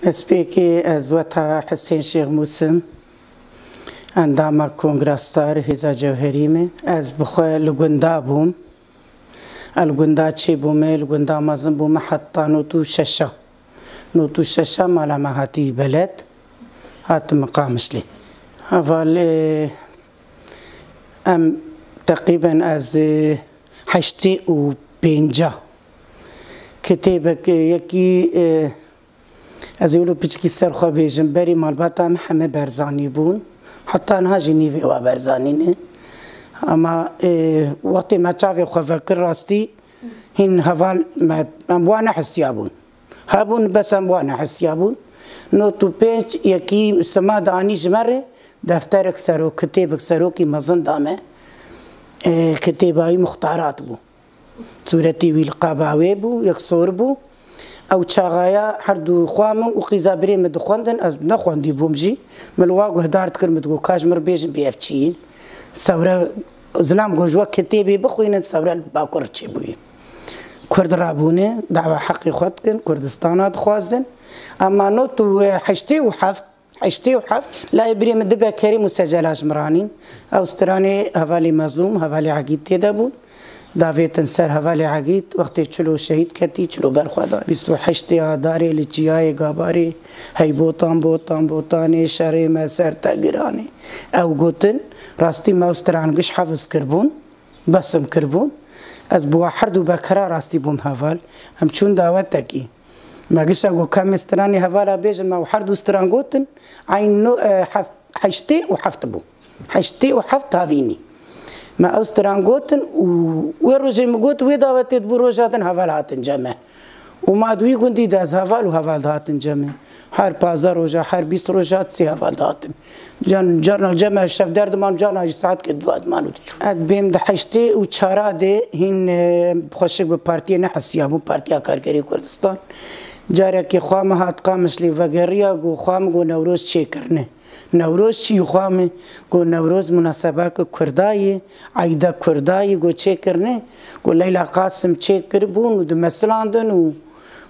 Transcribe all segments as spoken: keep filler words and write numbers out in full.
Destpêkê ez weta Hisên Şêxmûs im, endama Kongra Star Hêza Cewherî me. Ez bi xwe li gunda bûm. Ez li gunda çêbûme, li gunda mezin bûme heta not û şeşa. Not û şeşa mala me hatî beled, hatime Qamişlî. Heval, e, em teqrîben ez, e, heştê û pênca kitêbek, e, yekî, e, Ez ê wilo piçkî ser xwe bêjim, berî malbata me heme Berzanî bûn. Heta niha jî nîvê wa Berzanî ne. Ama, e, wextê me çavê xwe vekir rastî hîn heval me, em wa nehisiya bûn. Hebûn, bes em wa nehisiya bûn. Not û pênc yekî sima de anî ji me re, defterek serok, kitêbek serokî mezin da me. E, kitêba wî muxtarat bû. Sûretê wî li qaba wê bû, yek sor bû. Ew çaxaya her du xwa min û qîza birê min dixwendin, ez nexwendî bûm jî. Min li wa guhdar dikir, min digot, ka ji min re bêjin bê ev çi ye? Sewre, zilam got, ji we kitêbê bixwînin, sewre li Bakur çêbûye. Kurd rabûne, dawa heqê xwe dikin, Kurdistana dixwazin. Ema not û heştê û heft, heştê û heft, layê birê min dibe Kerîm û secela ji min ranîn. Ew stranê hevalê Mezlûm, hevalê Egîd tê de bûn. Davêtin ser hevalê Egîd, wextê çilo şehîd ketî, çilo berxwe da. Bîst û heştê Adarê li Çiyayê Gabarê, hey botan, botan, botanê, şerê me ser te giranê. Ew gotin, rastî me ew stran giş hefiz kirbûn, besim kirbûn. Ez bi wa her du bekira rastî bûm heval. Em çûn dawetekî. Me gişa got, ka em ê stranê hevala bêjin, me û her du stran gotin, eyn no-, e, heft, heştê û heft bû. Heştê û heft havînî. Me ew stran gotin û wê rojê min got, wê dawetê dibû roja din heval hatin cem me. Û ma di wî gundî de ez heval û heval dihatin cem me. Her pazdeh roja, her bîst roja sê heval dihatin. Can, carna cem me şev der diman, carna jî saetkê dua diman û diçûn. Ez bêm di heştê û çara de hîn, e, xweşik bi partiyê nehesiyabûm, Partiya Karkerê Kurdistan. Carekê xwa min hat Qamişlê vegeriya, got xwa min, got Newroz çêkirine. Newroz çi xwa min? Got Newroz munasebeke Kurda ye, eyda Kurda ye, got çêkirine. Got Leyla Qasim çêkiribûn û dimesilandin û,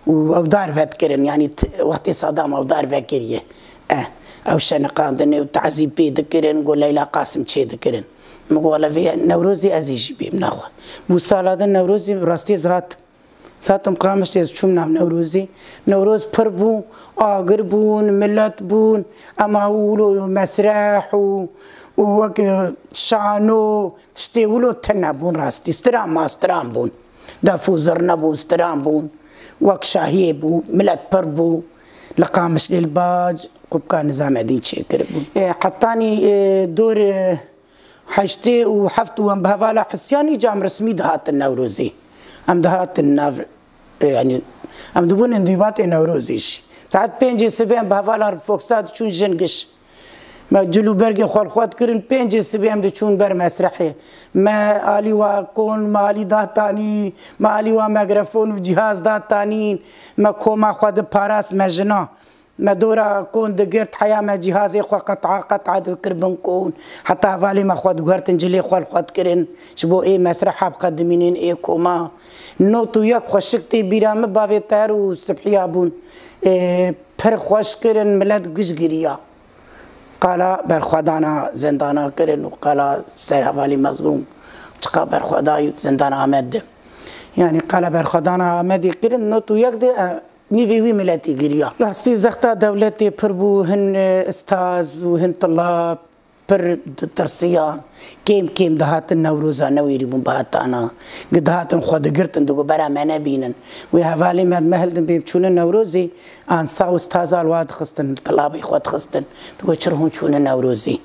û ew dar vedikirin. Yanî t-, wextê Sadam ew dar vekiriye. Eh, ew şeniqandinê û tazî pê dikirin, got Leyla Qasim çê dikirin. Min got, wele vê Newrozê ez ê jî bêm, naxwe. Bû sala din Newrozê rastî ez hatim. Satim Qamişlê ez çûm nav Newrozê. Newroz pir bû, agir bûn, milet bûn, ema wilo mesreh û, û wek şano, tiştê wilo tune bûn rastî. Stran ma stran bûn. Def û zirne bûn, stran bûn. Wek şahiyê bû, milet pir bû. Li Qamişlê li bac, qubka Nizamedîn çêkiribûn. E, hetanî, e, dor, e, heştê û heft û em bi hevala Hisyan îca em resmî dihatin Newrozê. Em dihatin nav, e, yanî em dibûn îndîbatê Newrozê jî. Saet pêncê sibê em bi hevala Foksa diçûn jin giş. Me cil û bergê xwe li xwe dikirin, pêncê sibê em diçûn ber mesrehê. Me alî wa kon, me alî datanî, me alî wa mikrofon û cîhaz datanîn, me koma xwe diparast, me jina. Me dora kon digirt, heya me cîhazê xwe qet'a qet'a dikir bin kon. Heta hevalê me xwe diguhertin, cilê xwe li xwe dikirin. Ji bo ê mesreha biqedimînin ê koma. Not û yek xweşik tê bîra min, bavê Teher û Sibhiya bûn. Ê, pir xweş kirin, milet giş giriya. Qala berxwedana zindana kirin û qala ser hevalê Mezlûm çiqa berxwedayî zindana Amed de. Yanî qala berxwedana Amedê kirin, not û yek de, e, nîvê wî miletî giriya. Rastî zexta dewletê pir bû, hin, e, istaz û hin tilab pir ditirsiyan. Kêm kêm dihatin Newroza, newêrî bûn bihatana. Gi dihatin xwe digirtin, digot bera me nebînin. Wê hevalê me, me hildin bê çûnin Newrozê, ansa û istaza li wa dixistin, tilabê xwe dixistin. Digot çir hûn çûnin Newrozê?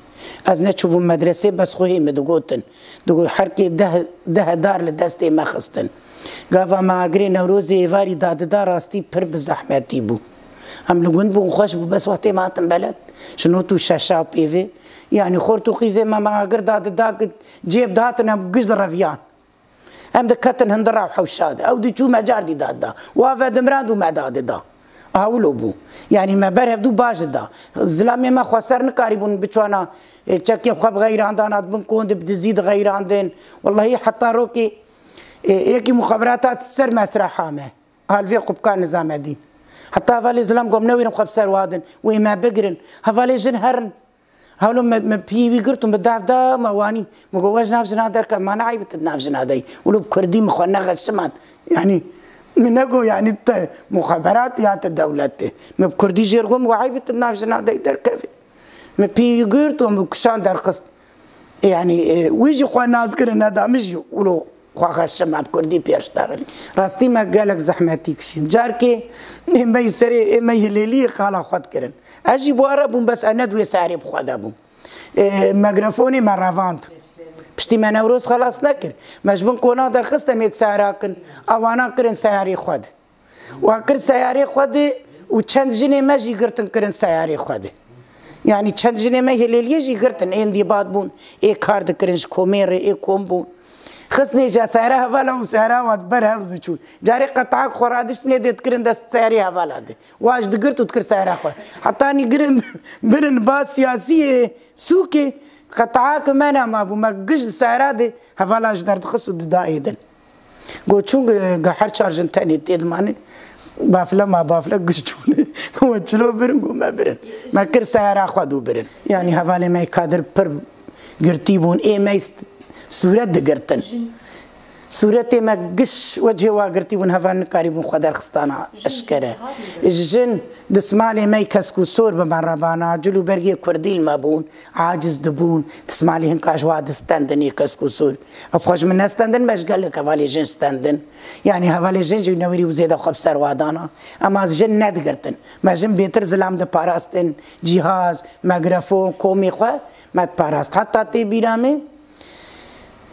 Ez neçûbûm medresê, bes xwe hê min digotin. Digot her kê deh, deh dar li destê me xistin. Gava me agirê Newrozê êvarî dadida, rastî pir bi zehmetî bû. Em li gund bûn, xweş bû, bes wextê me hatin beled, ji not û şeşa pê ve, yanî xort û qîzê me, me agir dadida, cêb dihatin, em giş direviyan. Em diketin hindira û hewşa de. Ew diçû me cardî dadida. Wa vedimirand û me dadida. Aha wilo bû. Yanî me ber hevdû baş dida. Zilamê me xweser nikarîbûn biçwana, e, çekê xwe bixeyrandana, di bin kon de bi dizî dixeyrandin. Wellahî heta rokê, e, yekî muxeberat hat ser mesreha me. Alvê qubka Nizamedîn. Heta hevalê zilam got, "Newêrin xwe bi ser wadin, wê me bigirin." Hevalê jin herin. Hewlo me, me pî wî girt û bi dav da me wanî. Me got, "We ji nav jina derkeve, ma ne eyb e tu di nav jina de yî. Wilo bi kurdî min xwe nexeşimand." Yanî, min negot, yanî, te muxeberat ya te dewlet e. Me bi kurdî jê re got, "Me got, eyb e tu di nav jina de yî derkevî." Me pî wî girt û me kişand derxist. Yanî, e, wî jî xwe nas kirin, neda min jî wilo xwe xeşim, me bi kurdî pê re ştexilî. Rastî me gelek zehmetî kişîn. Carkê ê me yî serê, ê me yî hilêliyê xala xwe dikirin. Ez jî bi we re bûm, bes ez ne di wê serê bi xwe de bûm. E, megrefonê me revand. Piştî me Newroz xelas nekir. Me ji bin kona derxist em ê di seyara kin. Ewana kirin seyarê xwe de. Wan kir seyarê xwe de û çend jinê me jî girtin kirin seyarê xwe de. Yanî çend jinê me hêlêliyê jî girtin, ê îndîbat bûn, ê kar dikirin ji komê re, ê kom bûn. Xistnê jî seyara hevala û seyara wan ber hev diçûn. Carê qetayek xwe radiştinê dê dikirin dest seyarê hevala de. Wa jî digirt û dikir seyara xwe. Hetanî girin birin ba siyasiyê sûkê, qetayek me nema bû. Me giş di seyara de hevala ji derdixist û dida ê din. Got, çûn, got, her çar jin tenê tê dimane. Bafle ma bafle giş çûne. Got, we çilo birin, got, me birin. Me kir seyara xwe dû birin. Yanî hevalê me kadir pir girtî bûn. Ê me st-, sûret digirtin. Sûretê me giş wecihê wa girtî bûn, heval nikarîbûn xwe derxistana eşkere. Jin dismalê me kesk û sor bi me re bana, cil û bergê kurdî li me bûn, aciz dibûn, dismalê hinka ji wa distendin ê kesk û sor. Ev xwe ji min nestendin, me ji gelek hevalê jin stendin. Yanî hevalê jin jî newêrî û zêde xwe bi ser wa dana. Ema jin nedigirtin. Me jin bêtir zilam diparastin, cîhaz, megrafon, komê xwe me diparast. Heta tê bîra min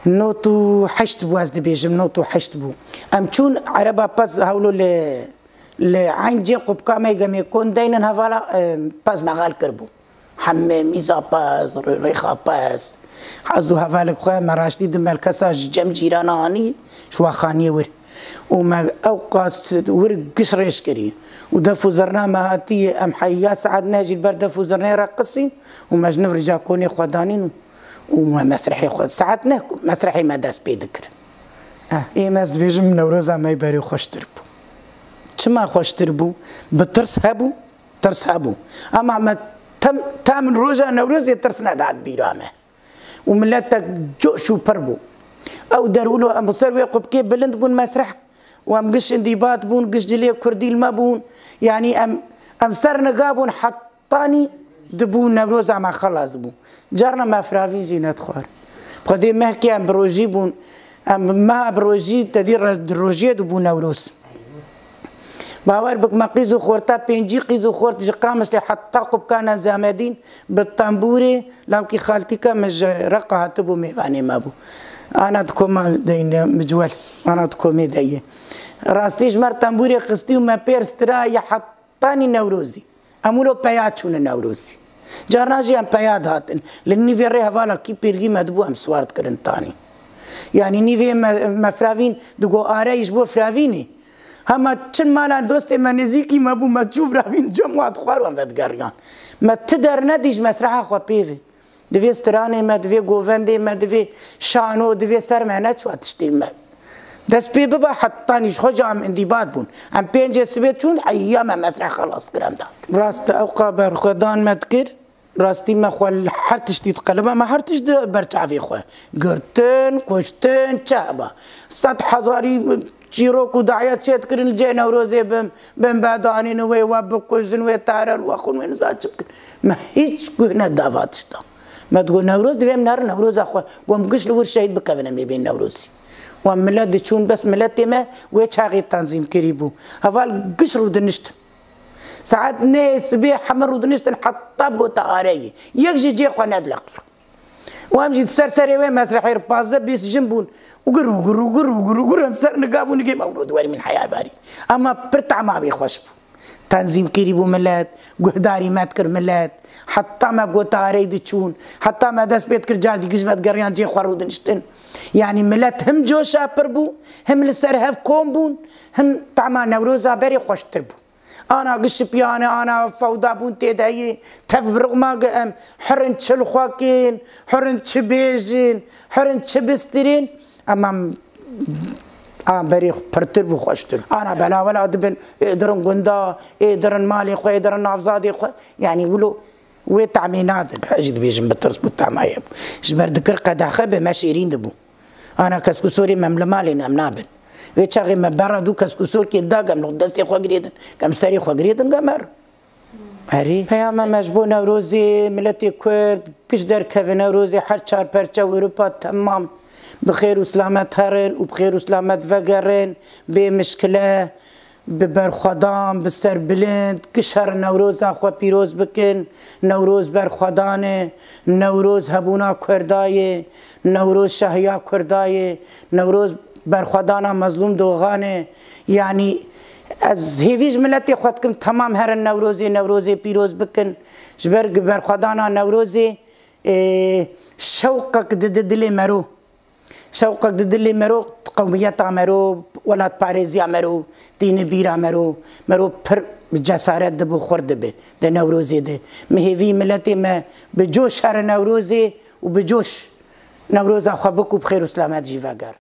not û heşt bû, ez dibêjim, not û heşt bû. Em çûn ereba pez hewlo li, li Eyn Cê Qubka me gemê kon deynin hevala, e, pez me xel kiribû. Heme mîza pez, rê-, rêxa pez. Ez û hevalek xwe me raştî di melkesa ji cem cîrana anî, ji wa xaniyê wir. Û me ew qas wir giş rêş kirî. Û def û zirna me hatî, em heya saet neh jî li ber def û zirnê re qisîn û me ji nivir cakonê xwe danîn û, û me mesrehê xwe, saet neh mesrehê me dest pê dikir. Eh, ê me ez dibêjim Newroza me berê xweştir bû. Çima xweştir bû? Bi tirs hebû, tirs hebû. Ema me tem, ta min roja Newrozê tirs nedat bîra me. Û miletek coş û pir bû. Ew der wilo em ser wê qubkê bilind bûn mesreh û em giş îndîbat bûn, giş cilê kurdî li me bûn. Yanî em, em ser niga bûn hetanî dibû Newroza me xelas bû. Carna me firavîn jî nedixwar. Xwedê mehkê em bi rojî bûn. Em meha bi rojî, tedî re-, rojiyê dibû Newroz. Bawer bik, me qîz û xorta pêncî qîz û xort ji Qamişlê heta Qubka Nezamedîn bi tembûrê, lawkî xaltîka min ji Reqa hatibû mêvanê me bû. Ana di koma deyne Micwel, ana di komê de ye. Rastî ji me re tembûrê xistî û me pêr stiraye hetanî Newrozî. Em wilo peya çûne Newrozî. Carna jî em peya dihatin. Li nîvê rê hevala kî pêrgî me dibû, em siwar dikirin tanî. Yanî nîvê me, me firavîn digo areyî ji bo firavînê. Hema çin mala dostê me nêzîkî me bû, me çû firavîn cem wa dixwar û em vedigeriyan. Me ti dernedî ji mesreha xwe pê ve. Divê stranê me, divê govendê me, divê şano, divê ser me neçwa tiştê me. Dest pê biba hetanî ji xwe jî em îndîbat bûn. Em pêncê sibê çûn, heya me mesreh xelas kir em dat. Rast e, ewqa berxwedan me dikir. Rastî me xwe li her tiştî diqelibe, me her tişt di ber çavê xwe. Girtin, kuştin, çi heba. Sed hezarî çîrok û dayet çê dikirin li cê Newrozê bin, bin bedanîn wê we bikujin, wê teror we xwin, wê niza çi bikin. Me hîç guh neda va tişta. Me digot Newroz divê em nerin Newroza xwe. Got em giş li wir şehîd bikevin em ê bên Newrozî. Wan milet diçûn bes miletê me wê çaxê tenzîmkirî bû. Heval giş rûdiniştin. Saet nehê sibê heme rûdiniştin heta bi gota areyê. Yek jî cê xwe nedileqî. Û em jî di ser serê wê mesrehê re pazdeh bîst jin bûn. Û gur û gur û gur û gur û gur em ser niga bûn, nigê me wilo diwerî min heya varî. Ema pir tema wê xweş bû. Tenzîmkirî bû milet, guhdarî me dikir milet. Heta me gota arey diçûn. Heta me dest pê dikir car dî giş vedigeriyan cê xwe rûdiniştin. Yanî milet him coşa pir bû, him li ser hev kom bûn, him tema Newroza berê xweştir bû. Ana gi şipiyane, ana fewda bûn tê de yê, tev bi riqma gi em, hirin çi li xwe kên, hirin çi bêjin, hirin çi bistirên, em em A berê pirtir bû, xweştir. Ana belawela dibin, ê dirin gunda, ê dirin malê xwe, ê dirin navzadê xwe. Yanî wilo wê temê nadin. Ez jî dibêjim bi tirs bû, tema ye bû. Ji ber dikir qedexe be me şêrîn dibû. Ana kesk û sorê me em li malê ne, em nabin. Wê çaxê me berra dû kesk û sorkê da, gem li destê xwe girêdin, gem serê xwe girêdin, gem her. Erê. Peyama me ji bo Newrozê, miletê Kurd, giş derkeve Newrozê, her çar perçe Ewropa temam bi xêr û silamet herin û bi xêr û silamet vegerin, bê mişkile, bi berxwedan, bi serbilind, giş herin Newroza xwe pîroz bikin. Newroz berxwedan e, Newroz hebûna Kurda ye, Newroz şahiya Kurda ye, Newroz berxwedana Mezlûm Doxan e. Yanî ez hêvî ji miletê xwe dikim, temam herin Newrozê, Newrozê pîroz bikin. Ji ber berxwedana Newrozê, ê, şewqek dide dilê mero. Şewqek di dilê mero, qewmiyeta mero, welatparêziya mero, dînê bîra mero, mero pir bi cesaret dibe, xurt dibe di Newrozê de. Min hêvî miletê me bi coş here Newrozê û bi coş Newroza xwe bik û bi xêr û silamet jî veger.